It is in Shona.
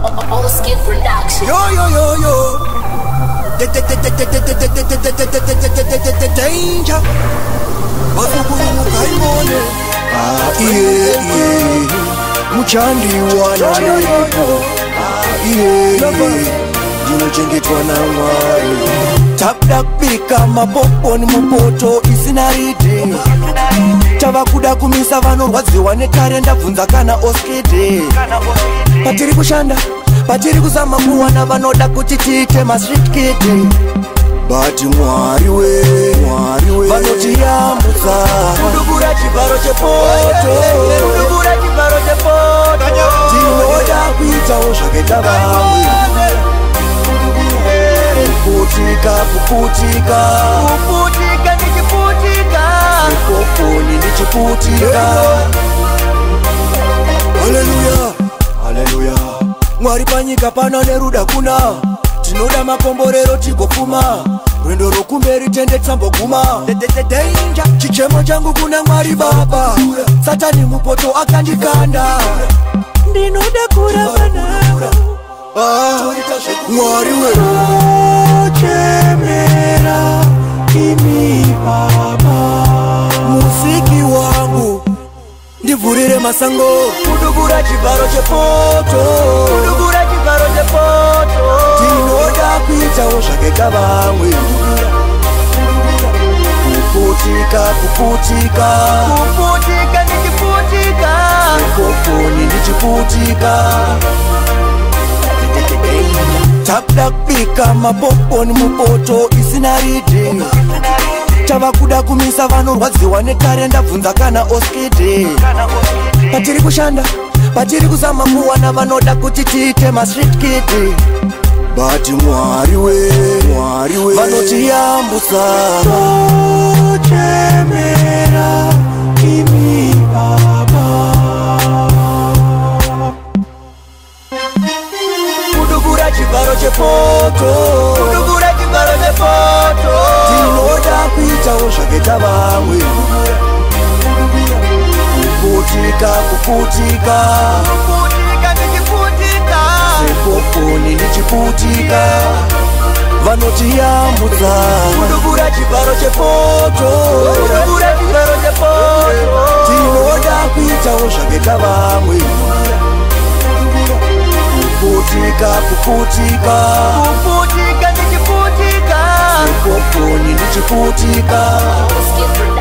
Oskid Production. Yo yo yo yo. Danger. Ah yeah yeah. Muchandiwana nepo. Ah yeah. Ndinochengetwa naMwari. Takuda kubika mapoponi mupoto isina ridi. Tava kuda kumisa vanorwadziwa netare ndabvunza kana Oskid. Patiri kushanda, patiri kuzama kuwana vanoda kuti tiite mastreet kid. But Mwari we, Mwari we, vanotiyambutsa. Kudubura chivharo chepoto, kudubura chivharo chepoto. Tinoda kuitawo zvakaita vamwe. Kuputika, kuputika, kuputika ndichiputika, mikofoni ndichiputika. Haleluya, haleluya. Mwari panyika pano neruda kuna. Tinoda makomborero tigopfuma. Rwendo rwokumberi tende tsamboguma. Danger. Chichemo changu kuna Mwari Baba. Satani mupoto akandikanda. Ndinoda kuramba navo. Mwari we. Chemera imi Baba. Musiki wangu ndivhurire masango. Kudubura chivharo chepoto, kudubura chivharo chepoto. Tinoda kuitawo zvakaita vamwe. Kuputika, kuputika, kuputika ndichiputika, mikofoni ndichiputika. Takuda kubika mapoponi mupoto isina ridi. Tava kuda kumisa vanorwadziwa netare ndabvunza kana Oskid. Patiri kushanda, patiri kuzama kuwana vanoda kuti tiite mastreet kid. But Mwari we, Mwari we, vanotiyambutsa. Tochemera imi Baba. Kudubura chivharo chepoto, kudubura chivharo chepoto. Tinoda kuitawo zvakaita vamwe. Kuputika, kuputika, kuputika ndichiputika, mikofoni ndichiputika. Vanotiyambutsa. Kudubura chivharo chepoto, kudubura chivharo chepoto. Tinoda kuitawo zvakaita vamwe. Kuputika, kuputika, kuputika ndichiputika, mikofoni ndichiputika. Oskid Production.